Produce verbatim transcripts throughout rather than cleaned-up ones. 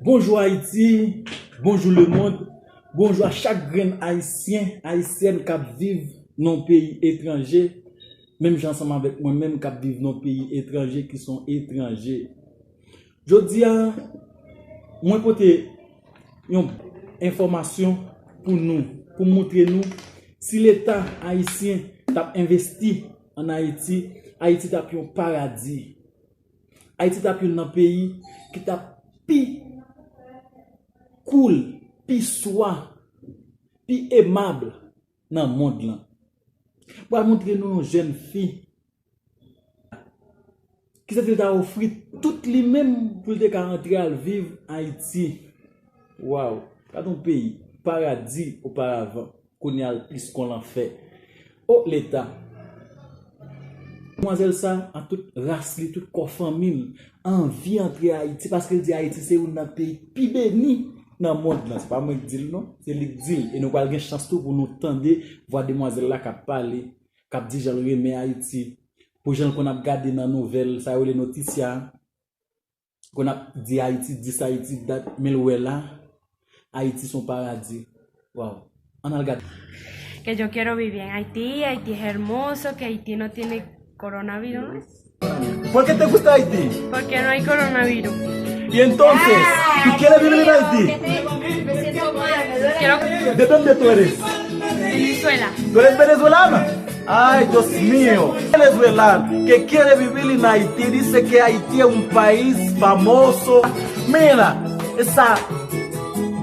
Bonjou Ayiti, bonjou lemonn, bonjou a chak grenn Ayisyen, Ayisyèn k ap viv nan peyi etranje, menm jan ansanm avèk mwen menm k ap viv nan peyi etranje ki se yon etranje. Jodi a, mwen pote yon enfòmasyon pou nou, pou montre nou si Leta ayisyen t ap envesti ann Ayiti, Ayiti t ap yon paradi. Ayiti t ap youn nan peyi ki t ap pi cool, pi swa, pi emab nan mond lan. Pral montre nou yon jèn fi ki santi l ta ofri tout li menm pou l te ka antre al viv Ayiti. Waw, gad yon peyi, paradi oparavan, kounye a l plis kon lanfè. O Leta! Demwazèl sa, an tout ras li, tout kò fanmi l, anvi antre Ayiti paske l di Ayiti se youn nan peyi pi beni nan mond lan. Se pa mwen k di l non, se li k di l. E nou pral gen chans tou pou nou tande vwa demwazèl la k ap pale, k ap di jan l renmen Ayiti, pou jan l konn ap gade nan nouvèl, sa yo rele notisya, konn ap di Ayiti dis, Ayiti dat, men l wè la, Ayiti se yon paradi. Waw. Ann al gade. Que yo quiero vivir en Haití, Haití es hermoso, que Haití no tiene coronavirus. ¿Por qué te gusta Haití? Porque no hay coronavirus. Y entonces, ¿tú quieres vivir en Haití? Quiero ¿De dónde tú eres? Venezuela. ¿Tú eres venezolana? Ay, Dios mío. Venezuela, que quiere vivir en Haití, dice que Haití es un país famoso. Mira, esa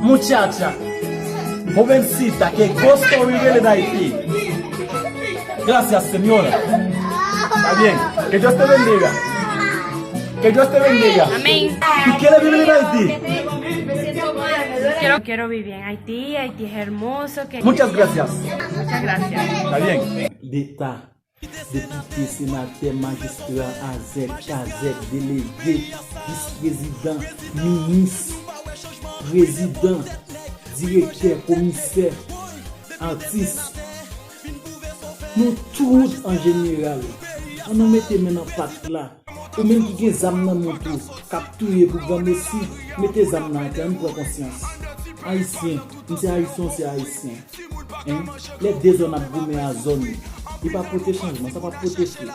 muchacha, jovencita, que gusta vivir en Haití. Gracias, señora. Está bien. Que Dios te bendiga. Que Dios te bendiga. Amén. ¿Tú quieres vivir en Haití? Quiero, quiero vivir en Haití. Haití es hermoso. Que Muchas gracias. Muchas gracias. Está bien. Leta, depite, senatè, majistra, azèk, kazèk, delege, vis prezidan, minis, prezidan, direktè, komisè, atis, nou tout an jeneral, ann nou mete men nan pat la. Ou menm ki gen zam nan men w tou, k ap touye pou granmesi, mete zam nan atè, ann pran konsyans. Ayisyen, m se ayisyen, w se ayisyen. Hein? Lè de zòn ap goumen a zòn, li pa pote chanjman, sa pa pote fri.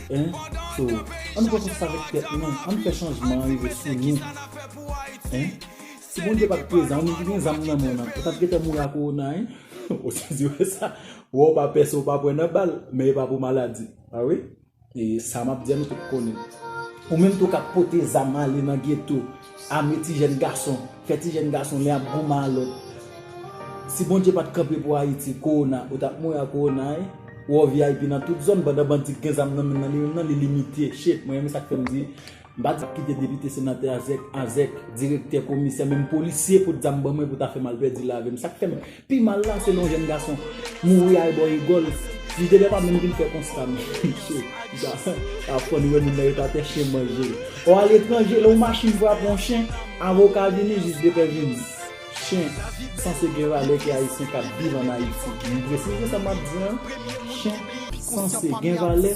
Hein? So, ann pran konsyans avèk tèt nou, ann fè chanjman an rive sou nou. Hein? Si Bondye pa t prezan, ou menm ki gen zam nan men w nan, ou t ap gentan mouri a kowona, hein? Ou sezi wè sa? Wè w pa pèse, w pa pran nan bal, men e pa pou maladi. A wi? E sa m ap di a, nou tout konnen. Ou menm tou k ap pote zam ale nan geto, ame ti jèn gason, fè ti jèn gason lè y ap goumen a lòt. Si Bondye pa t kanpe pou Ayiti, kowona, ou t ap mouri a kowona, wi. Ou V I P nan tout zòn, pandan bandi k gen zam nan men nan li menm nan, li limite. Shit, mwen renmen sa k fè m di, m pa t ap kite depite, senatè, azèk, azèk, direktè, komisè, menm polisye pot zam ban mwen pou ta fè m al pèdi lavi m. Sa k fè m pi mal la, se lè yon jèn gason mouri al bò rigòl. M te dwe pa menm vin fè konsta m. Shit, sa, sa funny, wè moun nan ret atè, chen manje l. O aletranje, lè yon machin frape yon chen, avoka vini, jij depè vini. Chen sanse gen valè ke Ayisyen k ap viv ann Ayiti. M presize sa m ap di an. Chen sanse gen valè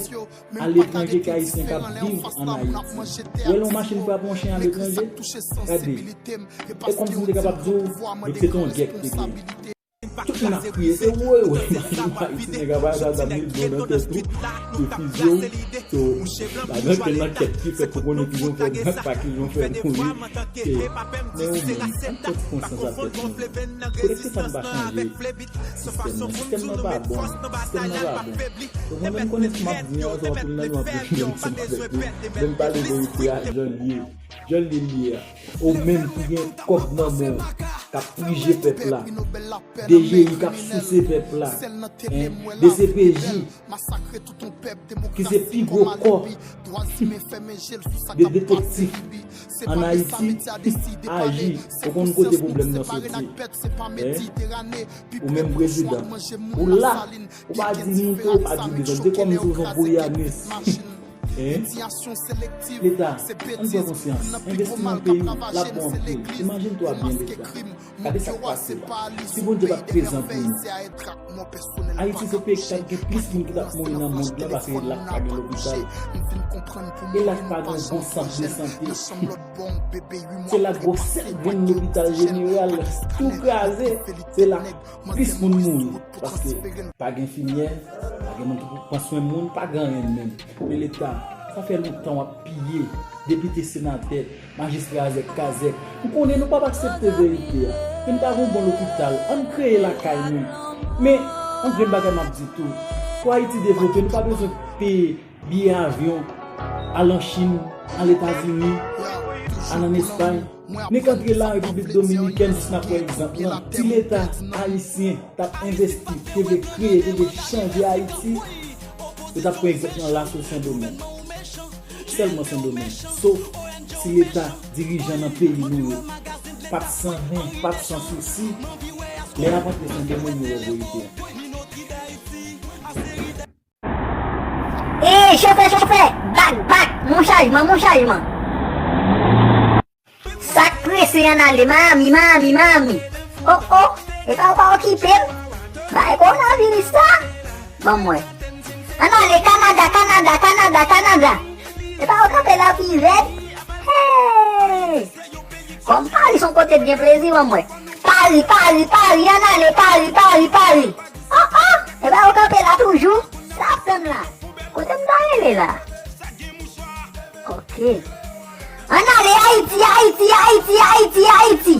aletranje ke Ayisyen k ap viv ann Ayiti. Ou wè lè yon machin frape yon chen aletranje, gade, e kòmsi m te kapab di w, li se te yon gè ki te genyen. Tout moun ap kriye, se woy, woy, machin Ayiti, nèg ap al sa, sa mil do nan tèt ou, yo fizye w, so, pa gen okenn ankèt ki fèt pou konnen kijan w fè, pa kijan w fè mouri. E, men ou menm, ann pran ti konsyans a tèt nou. Kolektif la n pa chanje sistèm nan. Sistèm nan pa bon. Sistèm nan pa bon. Donk, mwen menm konnen si m ap di yon afè anpil nan nou ap refini ansanm avèk nou. Men m pale verite a, jan l ye. Jan l ye, l ye a. Ou menm ki gen kòb nan men w, k ap prije pèp la. D G I k ap souse pèp la. Hein? D C P J, ki se pi gwo kò de detektif, ann Ayiti, aji, ou konn kote pwoblèm nan soti. Hein? Ou menm prezidan. Ou la, ou pa di moute, ou pa di bezwen. Se kòmsi w se yon Goyanis. Hein? Leta, ann pran konsyans. Envesti nan peyi w, l ap bon anpil. Imajine twa byen, Leta. Gade sa k pase la. Si Bondye pa t prezan pou nou, Ayiti se peyi ki t ap gen plis moun ki t ap mouri nan mond lan paske e la k pa gen lopital. E la k pa gen bon sant de sante. Se la k gen yon sèl grenn lopital jeneral, tou kraze. Se la plis moun mouri. Paske pa gen enfimyè, pa gen moun ki pou pran swen moun, pa gen anyen menm. Men Leta, sa fè lontan w ap piye depite, senatè, majistra, zèk kazèk. M konnen nou p ap aksepte verite a. Men n ta gen yon bon lopital, ann kreye lakay nou. Men, yon grenn bagay m ap di tou, pou Ayiti devlope, nou pa bezwen peye biye avyon, al an Chin, al Etazini, al an Espay. Nik antre la, Repiblik Dominikèn, jis n ap wè egzanp lan. Si Leta ayisyen t ap envesti, te vle kreye, te vle chanje Ayiti, yo t ap pran egzanp nan Laso, Sendomeng. Sèlman Sendomeng. Sof si Leta, dirijan nan peyi nou yo, pa t san hen, pa t san sousi, lè y ap antre Sendomeng, yo wè verite a. Ey, chofè, chofè! Bak, bak! Mon chajman, mon chajman! Sa k prese, ann ale, Miami, Miami, Miami! Oh, oh! E pa ou pa okipe m? Bay kowonaviris sa? Ban m wè. Ann ale, Kanada, Kanada, Kanada, Kanada! E pa ou kanpe la pi rèd? Hey! Kòm Pari se yon kote k gen plezi, ban m wè. Pari, Pari, Pari, ann ale, Pari, Pari, Pari! Oh, oh! E pa ou kanpe la toujou? Sa ap tann la? Kote m ta rele la? Ok. Ann ale, Ayiti, Ayiti, Ayiti, Ayiti, Ayiti!